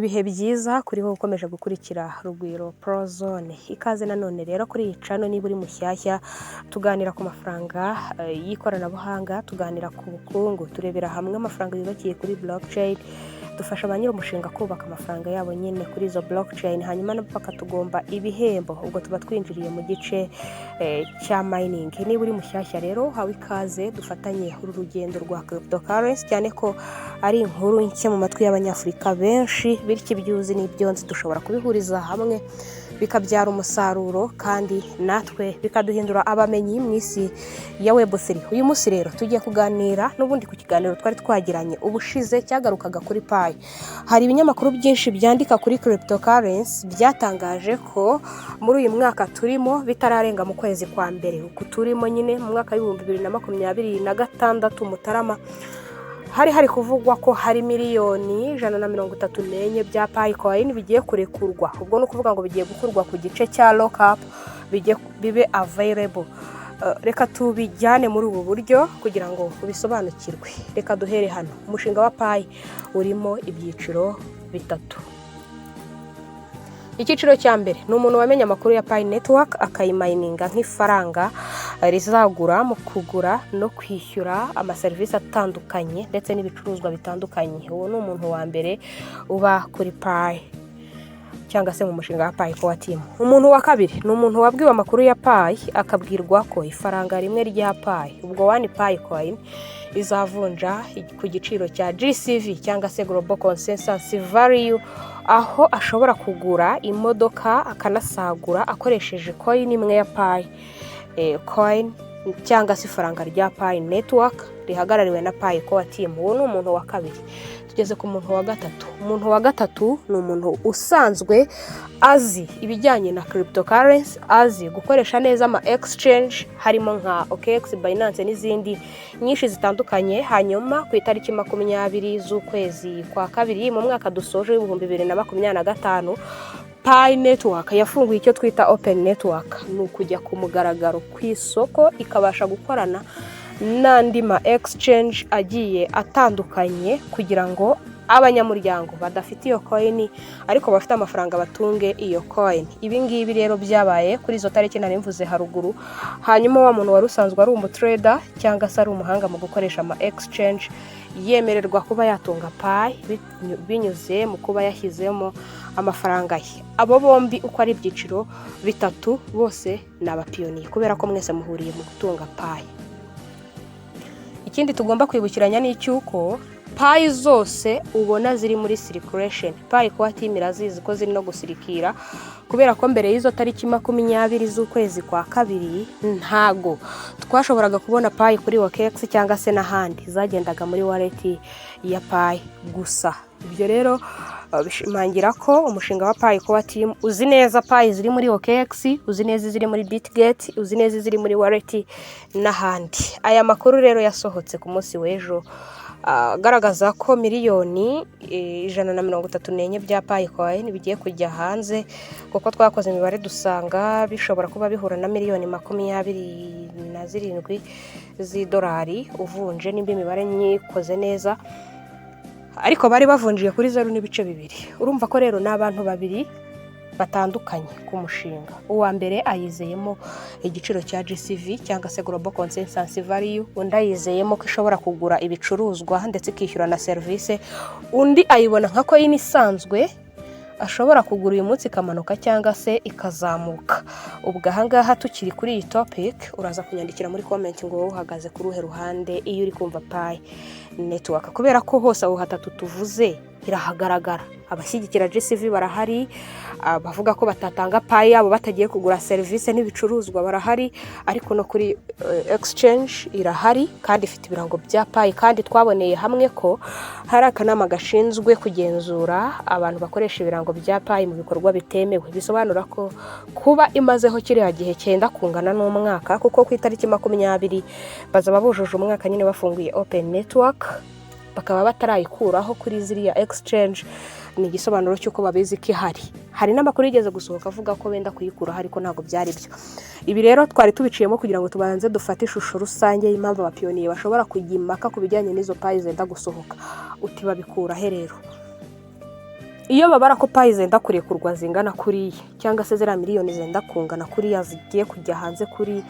Ibihe byiza kuri wowe ukomeje gukurikira Rugwiro Prozone. Ikaze nanone rero kuri iyi channel. Niba uri mushyashya, tuganira ku mafaranga y'ikoranabuhanga, tuganira ku bukungu, turebera hamwe amafaranga yubakiye kuri blockchain, dufasha ba nyir'umushinga kubaka amafaranga yabo nyine kuri izo blockchain, hanyuma nabo bakatugomba ibihembo. Ubwo tuba twinjiriye mu gice cya mining. Niba uri mushyashya rero, uhawe ikaze, dufatanye uru rugendo rwa cryptocurrency, cyane ko ari inkuru nshya mu matwi y'Abanyafurika benshi. Bityo ibyo uzi n'ibyo nzi dushobora kubihuriza hamwe bikabyara umusaruro, kandi natwe bikaduhindura abamenyi mu isi ya Web3. Uyu munsi rero tugiye kuganira n'ubundi ku kiganiro twari twagiranye ubushize cyagarukaga kuri Pi. Hari ibinyamakuru byinshi byandika kuri cryptocurrency byatangaje ko muri uyu mwaka turimo, bitararenga mu kwezi kwa mbere uku turimo nyine, mu mwaka w'2026 Mutarama, hari kuvugwa ko hari miliyoni 134 bya Pi coin bigiye kurekurwa. Ubwo ni ukuvuga ngo bigiye gukurwa ku gice cya lockup, bibe available. Reka tubijyane muri ubu buryo kugira ngo ubisobanukirwe. Reka duhere hano. Umushinga wa Pi urimo ibyiciro bitatu. Icyiciro cya mbere ni umuntu wamenye amakuru ya Pi Network, akayimayininga nk'ifaranga rizagura mu kugura no kwishyura amaserivisi atandukanye ndetse n'ibicuruzwa bitandukanye. Uwo ni umuntu wa mbere uba kuri Pi cyangwa se mu mushinga wa Pi Core Team. Umuntu wa kabiri ni umuntu wabwiwe amakuru ya Pi, akabwirwa ko ifaranga rimwe rya Pi, ubwo one Pi coin, izavunja ku giciro cya GCV cyangwa se Global Consensus Value, aho ashobora kugura imodoka akanasagura akoresheje coin imwe ya Pi coin cyangwa se ifaranga rya Pi Network rihagarariwe na Pi Core Team. Uwo ni umuntu wa kabiri. Tugeze ku muntu wa gatatu. Umuntu wa gatatu ni umuntu usanzwe azi ibijyanye na cryptocurrency, azi gukoresha neza ama exchange harimo nka OKX, Binance n'izindi nyinshi zitandukanye. Hanyuma ku itariki 20 z'ukwezi kwa kabiri mu mwaka dusoje w'2025, Pi Network yafunguye icyo twita open network, ni ukujya ku mugaragaro ku isoko, ikabasha gukorana n'andi ma exchange agiye atandukanye kugira ngo abanyamuryango badafite iyo coin ariko bafite amafaranga batunge iyo coin. Ibi ngibi rero byabaye kuri izo tariki nari mvuze haruguru. Hanyuma wa muntu wari usanzwe ari umutrader cyangwa se ari umuhanga mu gukoresha ama exchange yemererwa kuba yatunga Pi binyuze mu kuba yashyizemo amafaranga ye. Abo bombi uko ari ibyiciro bitatu bose ni abapioneer, kubera ko mwese muhuriye mu gutunga Pi. Ikindi tugomba kwibukiranya ni icy'uko Pi zose ubona ziri muri circulation, Pi Core Team irazizi ko ziri no gusirikira, kubera ko mbere y'izo tariki 20 z'ukwezi kwa kabiri ntago twashoboraga kubona Pi kuri OKX cyangwa se n'ahandi, zagendaga muri wallet ya Pi gusa. Ibyo rero bishimangira ko umushinga wa Pi Core Team uzi neza Pi ziri muri OKX, uzi neza iziri muri Bitget, uzi neza iziri muri wallet n'ahandi. Aya makuru rero yasohotse ku munsi w'ejo agaragaza ko miliyoni 134 bya Pi coin bigiye kujya hanze, kuko twakoze imibare dusanga bishobora kuba bihura na miliyoni 27 z'idolari uvunje, nimba imibare nyikoze neza, ariko bari bavunjiye kuri 0.2. Urumva ko rero ni abantu babiri batandukanye ku mushinga. Uwa mbere ayizeyemo igiciro cya GCV cyangwa se Global Consensus Value, undi ayizeyemo ko ishobora kugura ibicuruzwa ndetse ikishyura na serivisi, undi ayibona nka coin isanzwe ashobora kugura uyu munsi ikamanuka cyangwa se ikazamuka. Ubwo ahangaha tukiri kuri iyi topic, uraza kunyandikira muri comment ngo wowe uhagaze ku ruhe ruhande iyo uri kumva Pi Network, kubera ko hose aho hatatu tuvuze birahagaragara. Abashyigikira GCV barahari, abavuga ko batatanga Pi yabo batagiye kugura serivisi n'ibicuruzwa barahari, ariko no kuri exchange irahari kandi ifite ibirango bya Pi. Kandi twaboneye hamwe ko hari akanama gashinzwe kugenzura abantu bakoresha ibirango bya Pi mu bikorwa bitemewe. Bisobanura ko kuba imazeho kiriya gihe cyenda kungana n'umwaka, kuko ku itariki 20 bazaba bujuje umwaka nyine bafunguye open network, bakaba batarayikuraho kuri ziriya exchange, ni igisobanuro cy'uko babizi ko ihari. Hari n'amakuru yigeze gusohoka avuga ko benda kuyikuraho, ariko ntabwo byari byo. Ibi rero twari tubiciyemo kugira ngo tubanze dufate ishusho rusange y'impamvu abapioneer bashobora kujya impaka ku bijyanye n'izo Pi zenda gusohoka. Uti babikura he rero? Iyo babara ko Pi zenda kurekurwa zingana kuriya, cyangwa se ziriya miliyoni zenda kungana kuriya zigiye kujya hanze kuri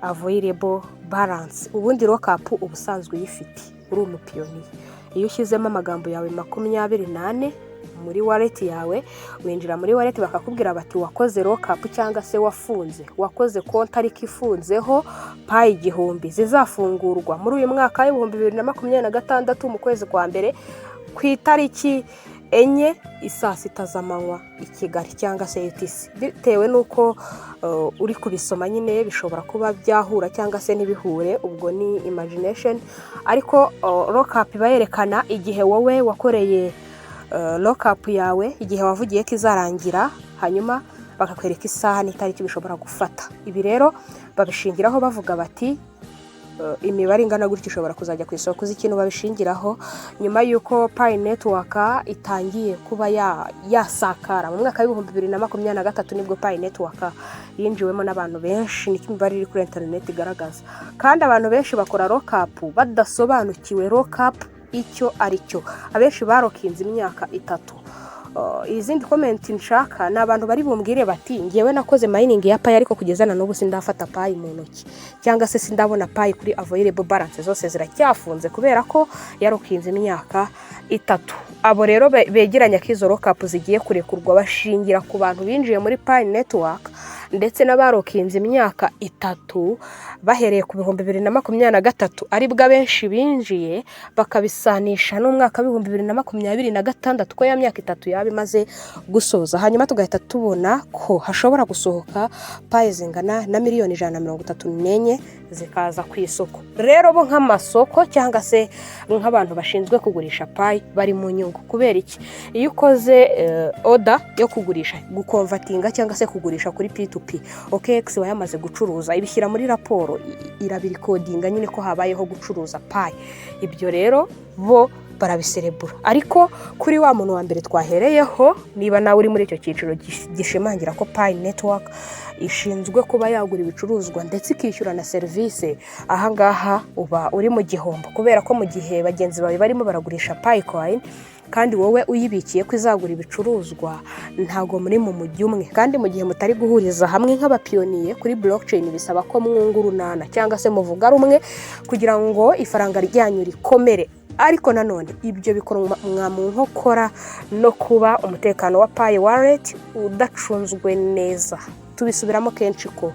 available balance, ubundi lockup uba usanzwe uyifite uri umupioneer. Iyo ushyizemo amagambo yawe 24 muri wallet yawe, winjira muri wallet bakakubwira bati: "Wakoze lockup cyangwa se wafunze, wakoze konti ariko ifunzeho Pi 1000 zizafungurwa muri uyu mwaka w'2026 mu kwezi kwa mbere ku itariki 4 isaa 6 z'amanywa i Kigali cyangwa se UTC." Bitewe n'uko uri kubisoma nyine, bishobora kuba byahura cyangwa se ntibihure, ubwo ni imagination. Ariko lockup iba yerekana igihe wowe wakoreye lockup yawe, igihe wavugiye ko izarangira, hanyuma bakakwereka isaha n'itariki bishobora gufata. Ibi rero babishingiraho bavuga bati imibare ingana gutya ishobora kuzajya ku isoko. Uzi ikintu babishingiraho? Nyuma y'uko Pi Network itangiye kuba yasakara mu mwaka w'2023, nibwo Pi Network yinjiwemo n'abantu benshi, niko imibare iri kuri interineti igaragaza. Kandi abantu benshi bakora lockup badasobanukiwe lockup icyo ari cyo. Abenshi balockinze imyaka 3. Izindi comment nshaka ni abantu bari bumbwire bati: "Ngewe nakoze mining ya Pi, ariko kugeza na n'ubu sindafata Pi mu ntoki, cyangwa se sindabona Pi kuri available balance, zose ziracyafunze," kubera ko yalockinze imyaka 3. Abo rero begeranya ko izo lockup zigiye kurekurwa bashingira ku bantu binjiye muri Pi Network ndetse n'abalockinze imyaka 3 bahereye ku 2023, aribwo abenshi binjiye, bakabisanisha n'umwaka w'2026, ko ya myaka 3 yaba imaze gusoza, hanyuma tugahita tubona ko hashobora gusohoka Pi zingana na miliyoni 134 zikaza ku isoko. Rero bo nk'amasoko cyangwa se nk'abantu bashinzwe kugurisha Pi bari mu nyungu. Kubera iki? Iyo ukoze order yo kugurisha, guconvertinga cyangwa se kugurisha kuri P2P, OKX iba yamaze gucuruza, ibishyira muri raporo, irabirecordinga nyine ko habayeho gucuruza Pi. Ibyo rero bo barabiserebura. Ariko kuri wa muntu wa mbere twahereyeho, niba nawe uri muri icyo cyiciro gishimangira ko Pi Network ishinzwe kuba yagura ibicuruzwa ndetse ikishyura na serivisi, ahangaha uba uri mu gihombo, kubera ko mu gihe bagenzi bawe barimo baragurisha Pi coin kandi wowe uyibikiye ko izagura ibicuruzwa, ntabwo muri mu mujyi umwe. Kandi mu gihe mutari guhuriza hamwe nk'abapioneer kuri blockchain, bisaba ko mwunga urunana cyangwa se muvuga rumwe kugira ngo ifaranga ryanyu rikomere. Ariko nanone ibyo bikorwa mu nkokora no kuba umutekano wa Pi Wallet udacunzwe neza. Tubisubiramo kenshi ko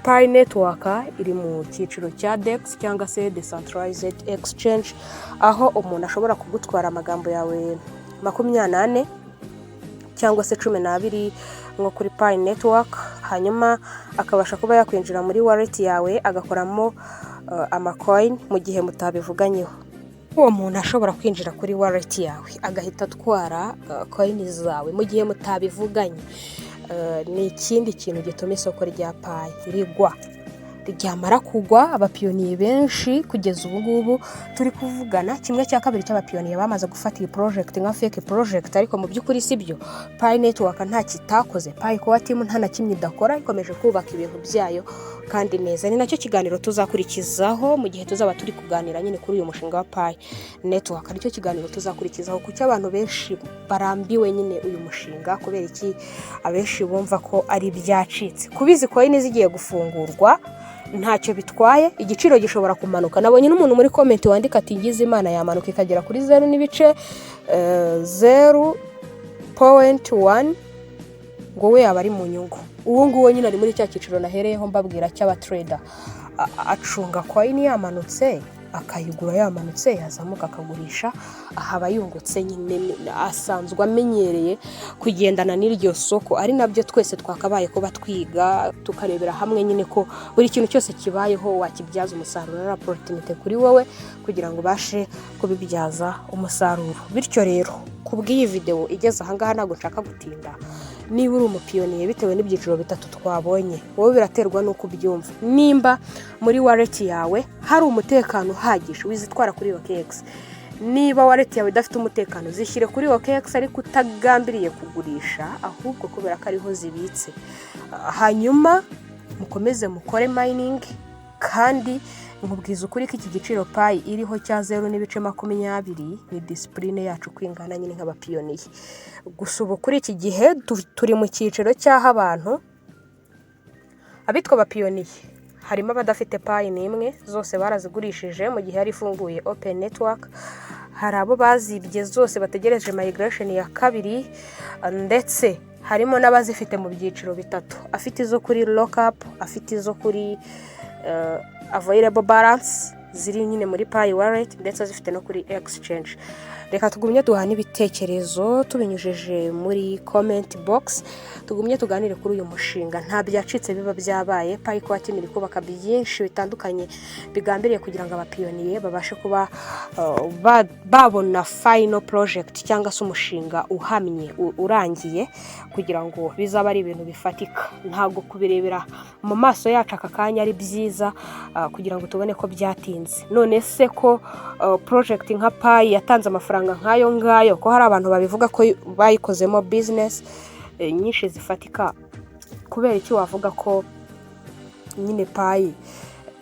Pi Network iri mu cyiciro cya DEX cyangwa se decentralized exchange, aho umuntu ashobora kugutwara amagambo yawe 24 cyangwa se 12 nko kuri Pi Network, hanyuma akabasha kuba yakwinjira muri wallet yawe agakoramo amacoin mu gihe mutabivuganyeho. Uwo muntu ashobora kwinjira kuri wallet yawe agahita atwara coin zawe mu gihe mutabivuganye, ni ikindi kintu gituma isoko rya Pi rigwa. Ryamara kugwa, abapioneer benshi kugeza ubu ngubu turi kuvugana, 1/2 cy'abapioneer bamaze gufata iyi project nka fake project, ariko mu by'ukuri si byo. Pi Network nta kitakoze, Pi Core Team nta na kimwe idakora, ikomeje kubaka ibintu byayo kandi neza. Ni nacyo kiganiro tuzakurikizaho mu gihe tuzaba turi kuganira nyine kuri uyu mushinga wa Pi Network. Nicyo kiganiro tuzakurikizaho: kuki abantu benshi barambiwe nyine uyu mushinga? Kubera iki abenshi bumva ko ari ibyacitse? Kuba izi coin zigiye gufungurwa ntacyo bitwaye, igiciro gishobora kumanuka. Nabonye n'umuntu muri comment wandika ati: "Ngize Imana yamanuka ikagera kuri 0.0.1," ngo we yaba ari mu nyungu. Uwo nguwo nyine ari muri cya cyiciro nahereyeho mbabwira cy'abatrader. Acunga coin yamanutse akayigura, yamanutse yazamuka akagurisha, ahaba yungutse nyine. Asanzwe amenyereye kugendana n'iryo soko, ari nabyo twese twakabaye kuba twiga, tukarebera hamwe nyine ko buri kintu cyose kibayeho wakibyaza umusaruro, ari opportunity kuri wowe kugira ngo ubashe kubibyaza umusaruro. Bityo rero, ku bw'iyi videwo igeze ahangaha, ntabwo nshaka gutinda. Niba uri umupioneer, bitewe n'ibyiciro bitatu twabonye, wowe biraterwa n'uko ubyumva. Nimba muri wallet yawe hari umutekano uhagije, wizitwara kuri OKX. Niba wallet yawe idafite umutekano, zishyire kuri OKX, ariko utagambiriye kugurisha, ahubwo kubera ko ariho zibitse. Hanyuma mukomeze mukore mining, kandi Nkubwiza ukuri ko iki giciro Pi iriho cya 0.20 ni discipline yacu kwingana nyine nk'abapioneer. Gusa ubu kuri iki gihe turi mu cyiciro cy'aho abantu abitwa abapioneer harimo abadafite Pi n'imwe, zose barazigurishije mu gihe yari ifunguye open network. Hari abo bazibye zose bategereje migration ya kabiri, ndetse harimo n'abazifite mu byiciro bitatu: afite izo kuri lockup, afite izo kuri available balance ziri nyine muri Pi Wallet, ndetse azifite no kuri exchange. Reka tugumye duhane ibitekerezo tubinyujije muri comment box, tugumye tuganire kuri uyu mushinga. Nta byacitse biba byabaye. Pi Core Team iri kubaka byinshi bitandukanye bigambiriye kugira ngo abapioneer babashe kuba babona final project cyangwa se umushinga uhamye urangiye, kugira ngo bizabe ari ibintu bifatika. Ntabwo kubirebera mu maso yacu aka kanya ari byiza kugira ngo tubone ko byatinze. None se ko project nka Pi yatanze amafaranga nk'ayo ngayo, ko hari abantu babivuga ko bayikozemo business nyinshi zifatika, kubera iki wavuga ko nyine Pi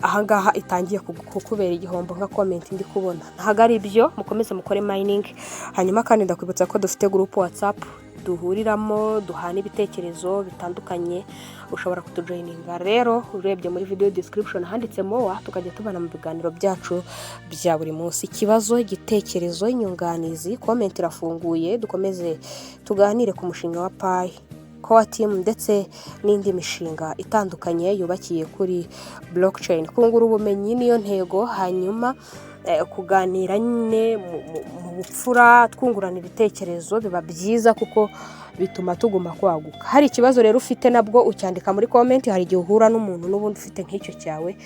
ahangaha itangiye kukubera igihombo nka comment ndi kubona? Ntabwo ari byo. Mukomeze mukore mining. Hanyuma kandi ndakwibutsa ko dufite group WhatsApp duhuriramo, duhana ibitekerezo bitandukanye. Ushobora kutujoininga rero urebye muri video description handitsemo wa, tukajya tubana mu biganiro byacu bya buri munsi. Ikibazo, igitekerezo, inyunganizi, comment irafunguye. Dukomeze tuganire ku mushinga wa Pi Core Team ndetse n'indi mishinga itandukanye yubakiye kuri blockchain. Kungura ubumenyi niyo ntego, hanyuma kuganira nyine mu bupfura, twungurana ibitekerezo biba byiza kuko bituma tuguma kwaguka. Hari ikibazo rero ufite, nabwo ucyandika muri comment. Hari igihe uhura n'umuntu n'ubundi ufite nk'icyo cyawe,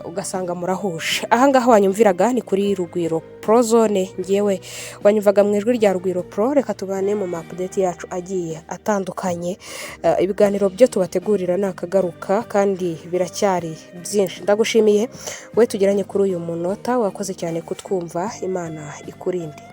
ugasanga murahuje. Ahangaha wanyumviraga ni kuri Rugwiro Prozone, ngewe wanyumvaga mu ijwi rya Rugwiro Pro. Reka tubane mu ma update yacu agiye atandukanye. Ibiganiro byo tubategurira ni akagaruka kandi biracyari byinshi. Ndagushimiye we tugiranye kuri uyu munota, wakoze cyane kutwumva. Imana ikurinde.